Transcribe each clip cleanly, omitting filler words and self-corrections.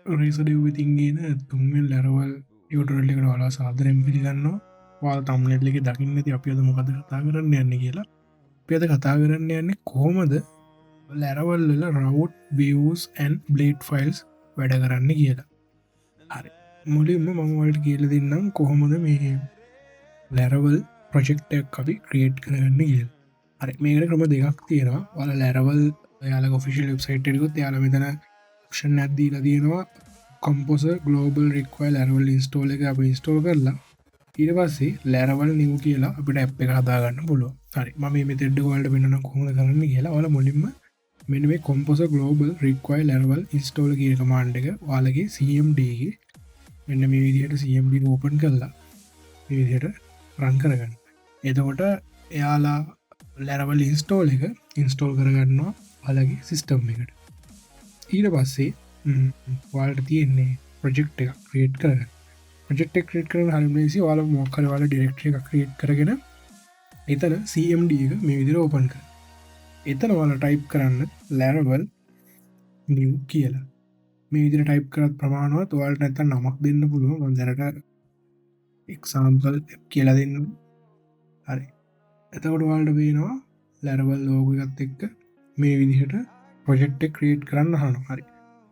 රේසඩිව් ඉතින් ගේන තුන්වෙනි ලැරවල් ටියුටෝරියල් එකට ඔයාලා සාදරයෙන් පිළිගන්නවා. ඔයාලා තම්බ්නේල් එකේ දකින්න ඇති අපි අද මොකද කතා කරන්න යන්නේ කියලා. අපි අද කතා කරන්න යන්නේ කොහොමද ලැරවල් වල route, views and blade files වැඩ කරන්න කියලා. හරි. මුලින්ම මම ඔයාලට කියලා දෙන්නම් කොහොමද මේ ලැරවල් ප්‍රොජෙක්ට් එකක් අපි ක්‍රියේට් කරගන්නේ කියලා. හරි. මේකට ක්‍රම දෙකක් තියෙනවා. ඔයාලා ලැරවල් එයාලගේ ඔෆිෂියල් වෙබ්සයිට් එකට ගියොත් එයාලා මෙතන ඔප්ෂන් එකක් දීලා තියෙනවා Composer Global Require Laravel install එක අපි ඉන්ස්ටෝල් කරලා ඊට පස්සේ Laravel new කියලා අපිට ඇප් එක හදාගන්න පුළුවන්. හරි. මම මේ මෙතෙඩ් එක ඔයාලට පෙන්නනම් කොහොමද කරන්නේ කියලා. ඔයාලා මුලින්ම මෙන්න මේ Composer Global Require Laravel install කියන කමාන්ඩ් එක ඔයාලගේ CMD එකේ මෙන්න මේ විදිහට CMD එක ඕපන් කරලා මේ විදිහට රන් කරගන්න. එතකොට එයාලා Laravel install එක ඉන්ස්ටෝල් කරගන්නවා ඔයාලගේ සිස්ටම් එකට. ඊට පස්සේ ඔයාලට තියෙන්නේ ප්‍රොජෙක්ට් එකක් ක්‍රියේට් කරගන්න. ප්‍රොජෙක්ට් එක ක්‍රියේට් කරන හරිම ලේසි. ඔයාලා මොකක් හරි ඔයාලා ඩිරෙක්ටරි එකක් ක්‍රියේට් කරගෙන එතන CMD එක මේ විදිහට ඕපන් කරන්න. එතන ඔයාලා ටයිප් කරන්න Laravel new කියලා. මේ විදිහට ටයිප් කරත් ප්‍රමාණවත්. ඔයාලට නැත්තම් නමක් දෙන්න පුළුවන්. මම දැනට එක්සාම්පල් කියලා දෙන්න. හරි. එතකොට ඔයාලට පේනවා Laravel logo එකත් එක්ක මේ විදිහට ප්‍රොජෙක්ට් එක ක්‍රියේට් කරන්න අහනවා. හරි.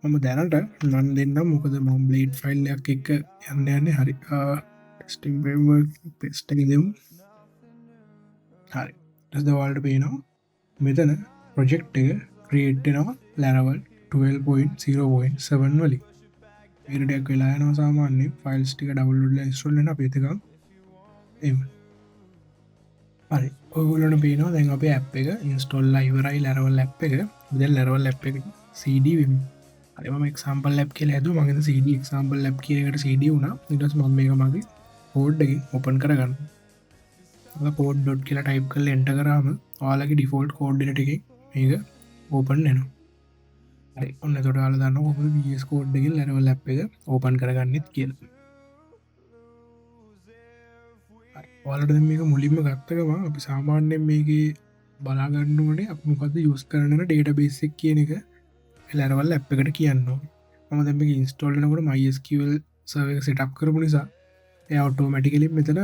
මම දැනට නම් දෙන්නම්, මොකද මම බ්ලේඩ් ෆයිල් එකක් එක්ක යන්න යන්නේ. හරි. ටෙස්ටිං ෆ්‍රේම්වර්ක් ටෙස්ට් එක දෙමු. හරි. ඊට පස්සේ ඔයාලට පේනවා මෙතන ප්‍රොජෙක්ට් එක ක්‍රියේට් වෙනවා Laravel 12.0.7 වලින්. මේක ටිකක් වෙලා යනවා සාමාන්‍යයෙන් ෆයිල්ස් ටික ඩවුන්ලෝඩ් වෙලා ඉන්ස්ටෝල් වෙන අපි එතකන් එමු. හරි. ඔයගොල්ලන්ට පේනවා දැන් අපේ ඇප් එක ඉන්ස්ටෝල් වෙලා ඉවරයි Laravel app එක. දැන් Laravel app එක CD වෙමු. හරි, මම එක්සැම්පල් ඇප් කියලා හැදුවා. මම හිතුවා CD example app කියන එකට CD වුණා. ඊට පස්සේ මම මේක මගේ කෝඩ් එකෙන් ඕපන් කරගන්නවා. ඔයාලා කෝඩ් ඩොට් කියලා ටයිප් කරලා එන්ටර් කරාම ඔයාලගේ ඩිෆෝල්ට් කෝඩ් එඩිටර් එකෙන් මේක ඕපන් වෙනවා. හරි. ඔන්න එතකොට ඔයාලා දන්නවා කොහොමද VS code එකෙන් Laravel app එක ඕපන් කරගන්නෙත් කියලා. හරි. ඔයාලට දැන් මේක මුලින්ම ගත්ත ගමන් අපි සාමාන්‍යයෙන් මේකේ බලා ගන්න ඕනේ අපි මොකද්ද යූස් කරන්න යන ඩේටාබේස් එක කියන එක Laravel app එකට කියන්න ඕනේ. මම දැන් මේක ඉන්ස්ටෝල් වෙනකොට MySQL server එක සෙටප් කරපු නිසා එයා ඔටෝමැටිකලි මෙතන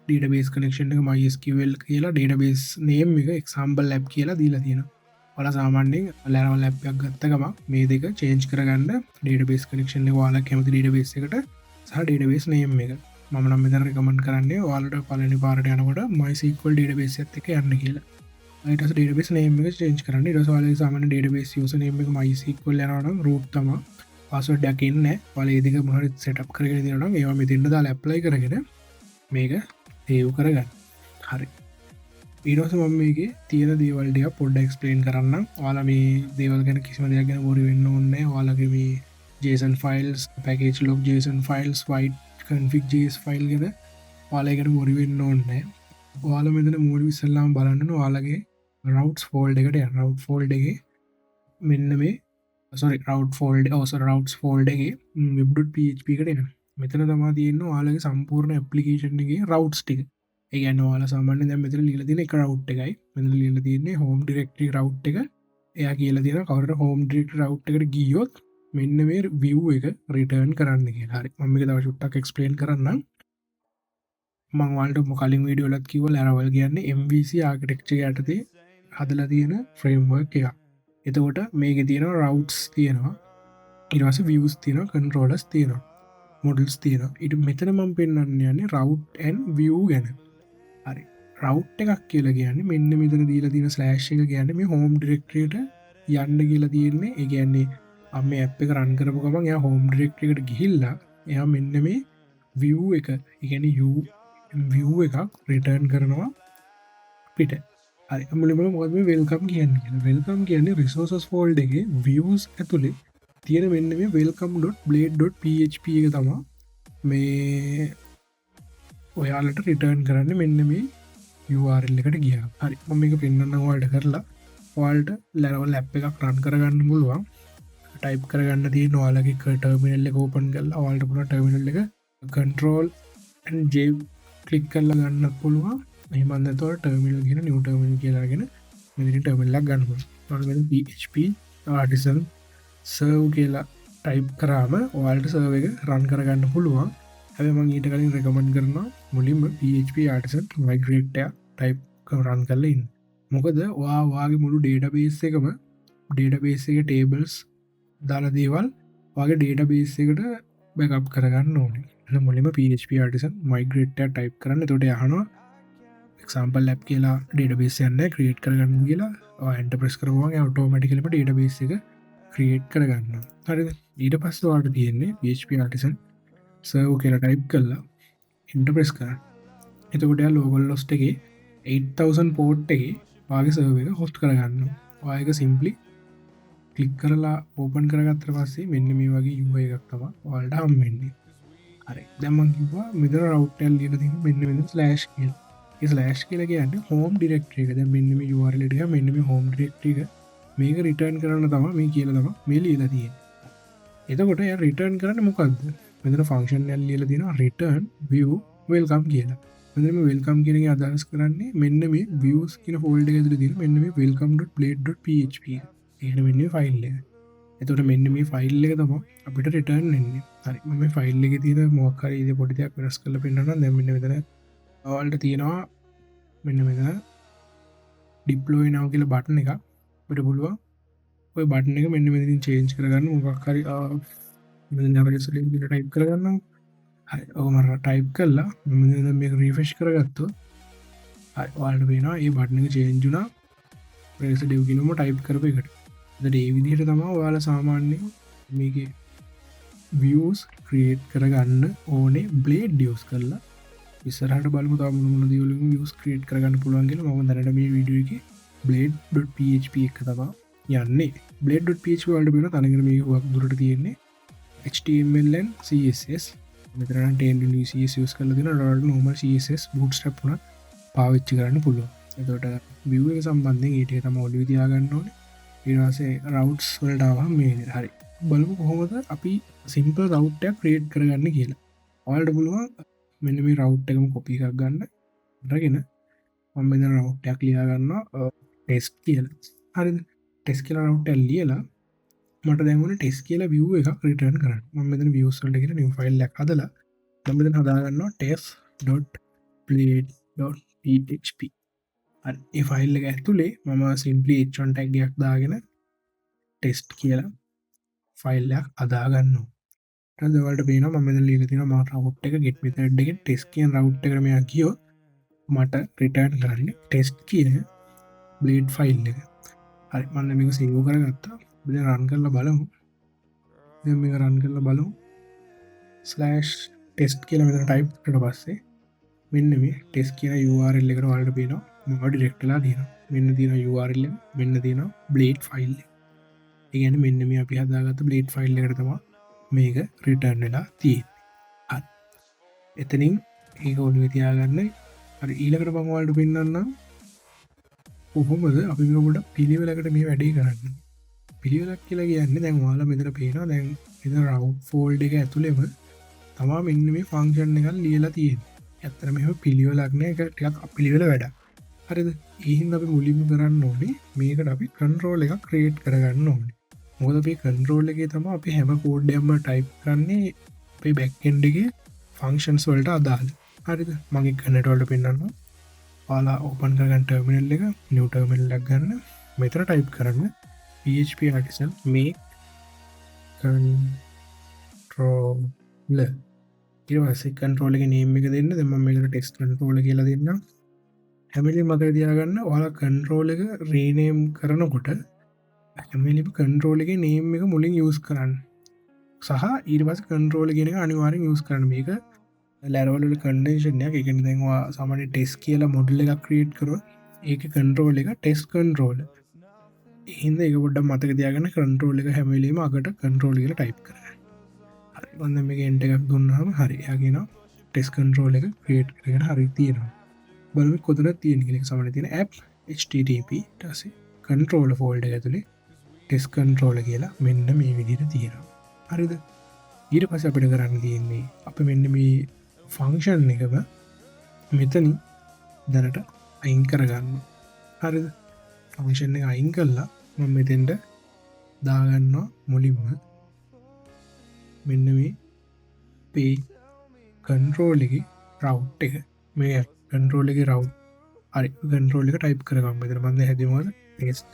ඩේටාබේස් කනෙක්ෂන් එක MySQL කියලා ඩේටාබේස් නේම් එක එක්සැම්පල් ඇප් කියලා දීලා තියෙනවා. ඔයාලා සාමාන්‍යයෙන් Laravel app එකක් ගත්ත ගමන් මේ දෙක චේන්ජ් කරගන්න ඩේටාබේස් කනෙක්ෂන් එක ඔයාලා කැමති ඩේටාබේස් එකට සහ ඩේටාබේස් නේම් එක. මම නම් මෙතන රෙකමන්ඩ් කරන්නේ ඔයාලට පළවෙනි පාරට යනකොට MySQL database එකත් එක්ක යන්න කියලා. ඊට පස්සේ ඩේටාබේස් නේම් එක චේන්ජ් කරන්න. ඊට පස්සේ ඔයාලගේ සාමාන්‍ය ඩේටාබේස් යූසර් නේම් එක MySQL යනවා නම් root තමා. පාස්වර්ඩ් එකක් එන්නේ නැහැ. ඔයාලා මේ දෙක මොන හරි සෙටප් කරගෙන තියෙනවා නම් ඒවා මෙතෙන්ට දාලා ඇප්ලයි කරගෙන මේක සේව් කරගන්න. හරි. ඊට පස්සේ මම මේකේ තියෙන දේවල් ටික පොඩ්ඩක් එක්ස්ප්ලেইন කරන්නම්. ඔයාලා මේ දේවල් ගැන කිසිම දෙයක් ගැන වොරි වෙන්න ඕනේ නැහැ. ඔයාලගේ මේ JSON files, package log JSON files, white config JS file ගැන ඔයාලා ඒකට වොරි වෙන්න ඕනේ නැහැ. ඔයාලා මෙතන මූලික ඉස්සෙල්ලාම බලන්න ඕනේ ඔයාලගේ routes folder එකට යන්න. route folder එකේ මෙන්න මේ sorry, route folder, oh, sorry, routes folder එකේ web.php එකට යන්න. මෙතන තමා තියෙන්නේ ඔයාලගේ සම්පූර්ණ ඇප්ලිකේෂන් එකේ routes ටික. ඒ කියන්නේ ඔයාලා සාමාන්‍යයෙන් දැන් මෙතන ලියලා තියෙන එක route එකයි. මෙතන ලියලා තියෙන්නේ home directory route එක. එයා කියලා තියෙනවා කවුරුහරි home directory route එකට ගියොත් මෙන්න මේ view එක return කරන්න කියලා. හරි. මම මේක තව චුට්ටක් explain කරන්නම්. මම ඔයාලට කලින් වීඩියෝ වලත් කිව්වා Laravel කියන්නේ MVC architecture යටතේ හදලා තියෙන framework එකක්. එතකොට මේකේ තියෙනවා routes තියෙනවා. ඊට පස්සේ views තියෙනවා, controllers තියෙනවා, models තියෙනවා. ඊට මෙතන මම පෙන්වන්න යන්නේ route and view ගැන. හරි. route එකක් කියලා කියන්නේ මෙන්න මෙතන දීලා තියෙන slash එක කියන්නේ මේ home directory එකට යන්න කියලා තියෙන්නේ. ඒ කියන්නේ අපි මේ app එක run කරපු ගමන් එයා home directory එකට ගිහිල්ලා එයා මෙන්න මේ view එක, ඒ කියන්නේ view එකක් return කරනවා අපිට. හරි. මුලින්ම මොකද්ද මේ welcome කියන්නේ කියලා. welcome කියන්නේ resources folder එකේ views ඇතුලේ තියෙන මෙන්න මේ welcome.blade.php එක තමා මේ ඔයාලට රිටර්න් කරන්නේ මෙන්න මේ URL එකට ගියාම. හරි. මම මේක පෙන්වන්නම් ඔයාලට කරලා. ඔයාලට Laravel app එකක් රන් කරගන්න පුළුවන්. ටයිප් කරගන්න තියෙන ඔයාලගේ ටර්මිනල් එක ඕපන් කරලා ඔයාලට පුළුවන් ටර්මිනල් එක control and J click කරලා ගන්නත් පුළුවන්. එහෙම නැත්නම් ටර්මිනල් කියන නිව් ටර්මිනල් කියලා අරගෙන මෙතනින් ටර්මිනල් එකක් ගන්න පුළුවන්. ඔයාලට මෙතන PHP artisan serve කියලා ටයිප් කරාම ඔයාලට සර්වර් එක රන් කරගන්න පුළුවන්. හැබැයි මම ඊට කලින් රෙකමන්ඩ් කරනවා මුලින්ම PHP artisan migrate එක ටයිප් රන් කරලා ඉන්න. මොකද ඔයා ඔයාගේ මුළු ඩේටාබේස් එකම ඩේටාබේස් එකේ ටේබල්ස් දාලා දේවල් ඔයාගේ ඩේටාබේස් එකට බෑකප් කරගන්න ඕනේ. එහෙනම් මුලින්ම PHP artisan migrate එක ටයිප් කරන්න. එතකොට අහනවා එක්සැම්පල් ඇප් කියලා ඩේටාබේස් එකක් නැහැ ක්‍රියේට් කරගන්න කියලා. ඔයා එන්ටර් ප්‍රෙස් කරපුවම ඒ ඔටෝමැටිකලිම ඩේටාබේස් එක ක්‍රියේට් කරගන්නවා. හරිද? ඊට පස්සේ ඔයාලට තියෙන්නේ PHP artisan serve කියලා ටයිප් කරලා එන්ටර් ප්‍රෙස් කරන්න. එතකොට එයා ලෝකල් හොස්ට් එකේ 8000 පෝට් එකේ ඔයාගේ සර්වර් එක හොස්ට් කරගන්නවා. ඔයා ඒක සිම්ප්ලි ක්ලික් කරලා ඕපන් කරගත්තට පස්සේ මෙන්න මේ වගේ UI එකක් තමයි ඔයාලට හම් වෙන්නේ. හරි. දැන් මං කිව්වා මෙතන රවුට් එකක් ලියලා තියෙනවා මෙන්න මෙතන ස්ලෑෂ් කියලා. ඒ ස්ලෑෂ් කියලා කියන්නේ හෝම් ඩිරෙක්ටරි එක. දැන් මෙන්න මේ URL එක ගියාම මෙන්න මේ හෝම් ඩිරෙක්ටරි එක මේක රිටර්න් කරන්න තමයි මේ කියලා තමයි මේ ලියලා තියෙන්නේ. එතකොට එයා රිටර්න් කරන්නේ මොකද්ද? මෙතන ෆන්ක්ෂන් එකක් ලියලා තියෙනවා රිටර්න් view welcome කියලා. මෙතන මේ welcome කියන එකේ අදහස් කරන්නේ මෙන්න මේ views කියන ෆෝල්ඩර් එක ඇතුලේ තියෙන මෙන්න මේ welcome.blade.php එක. ඒ කියන්නේ මෙන්න මේ ෆයිල් එක. එතකොට මෙන්න මේ ෆයිල් එක තමයි අපිට රිටර්න් වෙන්නේ. හරි. මම මේ ෆයිල් එකේ තියෙන මොකක් හරි ඉතින් පොඩි දෙයක් වෙනස් කරලා පෙන්නන්නම්. දැන් මෙන්න මෙතන ඔයාලට තියෙනවා මෙන්න මෙතන ඩිප්ලොයි now කියලා බටන් එකක්. අපිට පුළුවන් ඔය බටන් එක මෙන්න මෙතනින් චේන්ජ් කරගන්න. මොකක් හරි, මෙතන අර ඉස්සෙල්ලා විදිහට ටයිප් කරගන්නම්. හරි. ඔක මම ටයිප් කරලා මම මෙතන දැන් මේක රිෆ්‍රෙෂ් කරගත්තොත් හරි ඔයාලට පේනවා මේ බටන් එක චේන්ජ් වුණා ප්‍රෙස් ඩෙව් කියනම ටයිප් කරපු එකට. එතකොට මේ විදිහට තමයි ඔයාලා සාමාන්‍යයෙන් මේකේ views create කරගන්න ඕනේ බ්ලේඩ් යූස් කරලා. ඉස්සරහට බලමු තව මොන මොන දේවල් වලින් views create කරගන්න පුළුවන් කියලා. මම දැනට මේ වීඩියෝ එකේ blade.php එක තමයි යන්නේ. blade.php වලට වෙන තනිකර මේක හුඟක් දුරට තියෙන්නේ HTML and CSS. මෙතන නම් Tailwind CSS use කරලා තියෙනවා. ඔයාලට normal CSS bootstrap උනත් පාවිච්චි කරන්න පුළුවන්. එතකොට view එක සම්බන්ධයෙන් ඒ ටික තමයි ඔළුවේ තියාගන්න ඕනේ. ඊට පස්සේ routes වලට ආවම මේ විදිහට. හරි. බලමු කොහොමද අපි simple route එකක් create කරගන්නේ කියලා. ඔයාලට පුළුවන් මෙන්න මේ route එකම copy එකක් ගන්න. අරගෙන මම මෙතන route එකක් ලියා ගන්නවා, test කියලා. හරිද? test කියලා route එකක් ලියලා මට දැන් ඕනේ test කියලා view එකක් return කරන්න. මම මෙතන views වලට කියලා new file එකක් හදලා මම මෙතන හදා ගන්නවා test.blade.php. හරි. මේ ෆයිල් එක ඇතුලේ මම simply h1 tag එකක් දාගෙන test කියලා ෆයිල් එකක් හදා ගන්නවා. ඊට පස්සේ ඔයාලට පේනවා මම මෙතන ලියලා තියෙනවා මම route එක get method එකෙන් test කියන route එකට මෙයා ගියොත් මට return කරන්නේ test කියන blade file එක. හරි. මම දැන් මේක සේව් කරගත්තා. අපි දැන් රන් කරලා බලමු. දැන් මේක රන් කරලා බලමු. ස්ලෑෂ් ටෙස්ට් කියලා මෙතන ටයිප් කරලා පස්සේ මෙන්න මේ ටෙස්ට් කියන URL එකට ඔයාලට පේනවා මම ඩිරෙක්ට් වෙලා තියෙනවා. මෙන්න තියෙනවා URL එක, මෙන්න තියෙනවා බ්ලේඩ් ෆයිල් එක. ඒ කියන්නේ මෙන්න මේ අපි හදාගත්ත බ්ලේඩ් ෆයිල් එකට තමයි මේක රිටර්න් වෙලා තියෙන්නේ. හරි. එතනින් ඒක ඔළුවේ තියාගන්න. හරි, ඊළඟට මම ඔයාලට පෙන්නන්නම් කොහොමද අපි මේක පොඩ්ඩක් පිළිවෙලකට මේ වැඩේ කරන්නේ. පිළිවෙලක් කියලා කියන්නේ දැන් ඔයාලා මෙතන පේනවා දැන් මෙතන රවුට් ෆෝල්ඩ් එක ඇතුළෙම තමා මෙන්න මේ ෆන්ක්ෂන් එකක් ලියලා තියෙන්නේ. ඇත්තටම මෙහෙම පිළිවෙලක් නෑ, ඒක ටිකක් අපිළිවෙල වැඩක්. හරිද? ඒ හින්දා අපි මුලින්ම කරන්න ඕනේ මේකට අපි කන්ට්‍රෝල් එකක් ක්‍රියේට් කරගන්න ඕනේ. මොකද අපි කන්ට්‍රෝල් එකේ තමයි අපි හැම කෝඩ් එකක්ම ටයිප් කරන්නේ අපේ බෑක් එන්ඩ් එකේ ෆන්ක්ෂන්ස් වලට අදාළ. හරිද? මම ඒක කනෙක්ට් වලට පෙන්නන්නම්. ඔයාලා ඕපන් කරගන්න ටර්මිනල් එක, නිව් ටර්මිනල් එකක් ගන්න. මෙතන ටයිප් කරන්න PHP artisan make controller. ඊට පස්සේ කන්ට්‍රෝල් එකේ නේම් එක දෙන්න. දැන් මම මේකට ටෙස්ට් කන්ට්‍රෝලර් කියලා දෙන්නම්. හැම වෙලේම මතක තියාගන්න ඔයාලා කන්ට්‍රෝල් එක රීනේම් කරනකොට හැම වෙලේම කන්ට්‍රෝල් එකේ නේම් එක මුලින් යූස් කරන්න. සහ ඊට පස්සේ කන්ට්‍රෝල් කියන එක අනිවාර්යෙන් යූස් කරන්න. මේක ලැරවල් වල කන්වෙන්ෂන් එකක්. ඒ කියන්නේ දැන් ඔයා සාමාන්‍ය ටෙස්ට් කියලා මොඩල් එකක් ක්‍රියේට් කරොත් ඒකේ කන්ට්‍රෝල් එක ටෙස්ට් කන්ට්‍රෝලර්. ඒ හින්දා ඒක පොඩ්ඩක් මතක තියාගන්න කන්ට්‍රෝල් එක හැම වෙලේම අගට කන්ට්‍රෝල් කියලා ටයිප් කරගන්න. හරි, මම දැන් මේක එන්ටර් එකක් දුන්නාම හරි, එයා කියනවා ටෙස්ට් කන්ට්‍රෝල් එක ක්‍රියේට් කරගෙන හරි තියෙනවා. බලමු කොතනද තියෙන්නේ කියලා. ඒක සාමාන්‍යයෙන් තියෙන app HTTP ඊට පස්සේ කන්ට්‍රෝලර් ෆෝල්ඩර් එක ඇතුලේ ටෙස්ට් කන්ට්‍රෝලර් කියලා මෙන්න මේ විදිහට තියෙනවා. හරිද? ඊට පස්සේ අපිට කරන්න තියෙන්නේ අපි මෙන්න මේ ෆන්ක්ෂන් එකම මෙතනින් දැනට අයින් කරගන්න. හරිද? ෆන්ක්ෂන් එක අයින් කළා මම මෙතෙන්ට දාගන්නවා මුලින්ම මෙන්න මේ පේජ් කන්ට්‍රෝල් එකේ රවුට් එක. මේ කන්ට්‍රෝල් එකේ රවුට්. හරි, කන්ට්‍රෝල් එක ටයිප් කරගමු. මෙතන මම දැන් හැදුවේ මොකද? ටෙස්ට්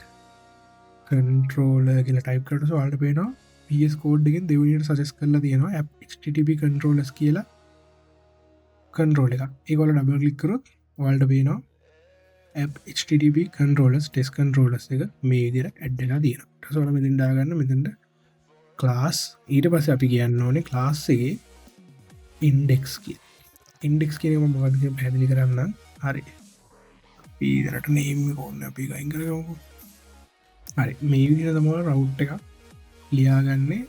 කන්ට්‍රෝලර් කියලා ටයිප් කරලා පස්සේ ඔයාලට පේනවා VS Code එකෙන් දෙවෙනියට සජෙස්ට් කරලා තියෙනවා app HTTP controllers කියලා කන්ට්‍රෝල් එකක්. ඒක ඔයාලා ඩබල් ක්ලික් කරොත් ඔයාලට පේනවා app HTTP controllers test controllers එක මේ විදිහට ඇඩ් වෙලා තියෙනවා. ඊට පස්සේ ඔයාලා මෙතෙන් දාගන්න මෙතෙන්ට ක්ලාස්. ඊට පස්සේ අපි කියන්න ඕනේ ක්ලාස් එකේ ඉන්ඩෙක්ස් කියලා. ඉන්ඩෙක්ස් කියන එක මම මොකද්ද කියලා පැහැදිලි කරන්නම්. හරි, අපි දැනට නේම් එක ඕනේ අපි අයින් කරගමුකෝ. හරි, මේ විදිහට තමයි රවුට් එකක් ලියාගන්නේ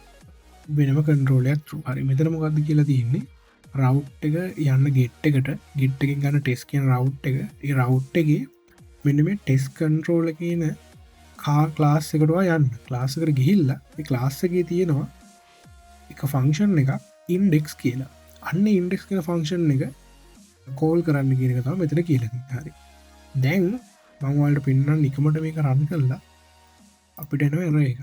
වෙනම කන්ට්‍රෝල් එකක් through. හරි, මෙතන මොකද්ද කියලා තියෙන්නේ? රවුට් එක යන්න ගෙට් එකට, ගෙට් එකෙන් ගන්න ටෙස්ට් කියන රවුට් එක. ඒ රවුට් එකේ මෙන්න මේ ටෙස්ට් කන්ට්‍රෝලර් කියන ක්ලාස් එකට ඔයා යන්න. ක්ලාස් එකට ගිහිල්ලා ඒ ක්ලාස් එකේ තියෙනවා එක ෆන්ක්ෂන් එකක් ඉන්ඩෙක්ස් කියලා. අන්න ඉන්ඩෙක්ස් කියන ෆන්ක්ෂන් එක කෝල් කරන්න කියන එක තමයි මෙතන කියලා තියෙන්නේ. හරි, දැන් මම ඔයාලට පෙන්නන්න නිකමට මේක රන් කරලා අපිට එනවා එරර් එකක්.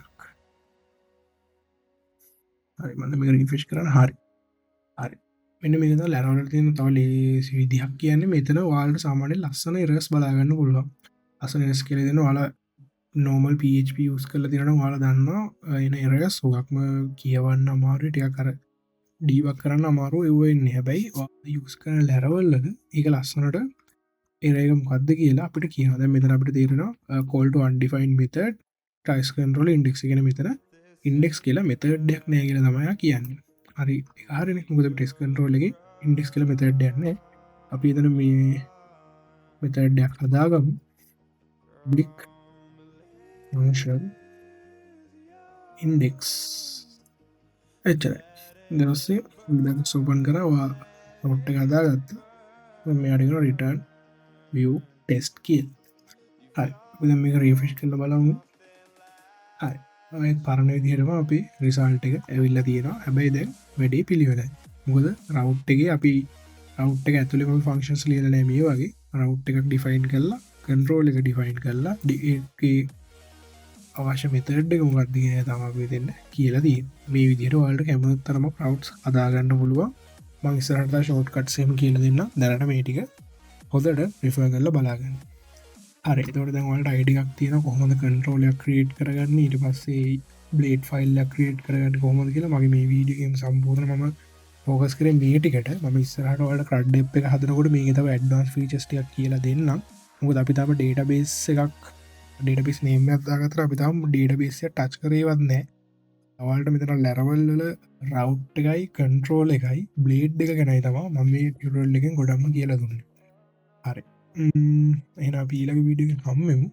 හරි, මම මේක රිෆ්‍රෙෂ් කරන්න. හරි හරි, මෙන්න මේක තමයි ලැරවල් වල තියෙන තව ලේසි විදිහක් කියන්නේ. මෙතන ඔයාලට සාමාන්‍යයෙන් ලස්සන එරර්ස් බලා ගන්න පුළුවන්. ලස්සන එරර්ස් කියලා දෙනවා. ඔයාලා normal PHP use කරලා තියෙනවා නම් ඔයාලා දන්නවා එන එරර්ස් හුඟක්ම කියවන්න අමාරුයි, ටිකක් අර ඩීබග් කරන්න අමාරු ඒව එන්නේ. හැබැයි ඔයාලා යූස් කරන ලැරවල් වල ඒක ලස්සනට එරර් එක මොකද්ද කියලා අපිට කියනවා. දැන් මෙතන අපිට තේරෙනවා call to undefined method test control index කියන මෙතන ඉන්ඩෙක්ස් කියලා මෙතඩ් එකක් නෑ කියලා තමයි එයා කියන්නේ. හරි, ඒක හරිනේ. මොකද අපි ටෙස්ට් කන්ට්‍රෝල් එකේ ඉන්ඩෙක්ස් කියලා මෙතඩ් එකක් නෑ. අපි එතන මේ මෙතඩ් එකක් හදාගමු. Public function index. එච්චරයි. ඊට පස්සේ දැන් ඕපන් කරා ඔයා රොට් එක හදාගත්තා. මම මෙයාට කියනවා return view test කියලා. හරි, අපි දැන් මේක රිෆ්‍රෙෂ් කරලා බලමු. හරි, ආයෙත් පරණ විදිහටම අපි රිසල්ට් එක ඇවිල්ලා තියෙනවා. හැබැයි දැන් වැඩේ පිළිවෙලයි. මොකද රවුට් එකේ අපි රවුට් එක ඇතුලේම අපි ෆන්ක්ෂන්ස් ලියලා නෑ. මේ වගේ රවුට් එකක් ඩිෆයින් කරලා කන්ට්‍රෝල් එක ඩිෆයින් කරලා ඒකේ අවශ්‍ය මෙතඩ් එක මොකක්ද කියන එක තමයි අපි දෙන්න කියලා තියෙන්නේ. මේ විදිහට ඔයාලට කැමති තරමක් රවුට්ස් හදාගන්න පුළුවන්. මං ඉස්සරහට තව ෂෝට් කට්ස් එහෙම කියලා දෙන්නම්. දැනට මේ ටික හොඳට රිෆර් කරලා බලාගන්න. හරි, එතකොට දැන් ඔයාලට අයිඩියා එකක් තියෙනවා කොහොමද කන්ට්‍රෝල් එකක් ක්‍රියේට් කරගන්නේ, ඊට පස්සේ බ්ලේඩ් ෆයිල් එකක් ක්‍රියේට් කරගන්නේ කොහොමද කියලා. මගේ මේ වීඩියෝ එකෙන් සම්පූර්ණ මම ෆෝකස් කරේ මේ ටිකට. මම ඉස්සරහට ඔයාලට CRUD app එක හදනකොට මේකේ තව ඇඩ්වාන්ස් ෆීචර්ස් ටිකක් කියලා දෙන්නම්. මොකද අපි තාම ඩේටාබේස් එකක් ඩේටාබේස් නේම් එකක් දාගත්තට අපි තාම ඩේටාබේස් එක ටච් කරේවත් නෑ. ඔයාලට මෙතන ලැරවල් වල රවුට් එකයි කන්ට්‍රෝල් එකයි බ්ලේඩ් එක ගැනයි තමයි මම මේ ටියුටෝරියල් එකෙන් ගොඩක්ම කියලා දුන්නේ. හරි, එහෙනම් අපි ඊළඟ වීඩියෝ එකෙන් හම්බෙමු.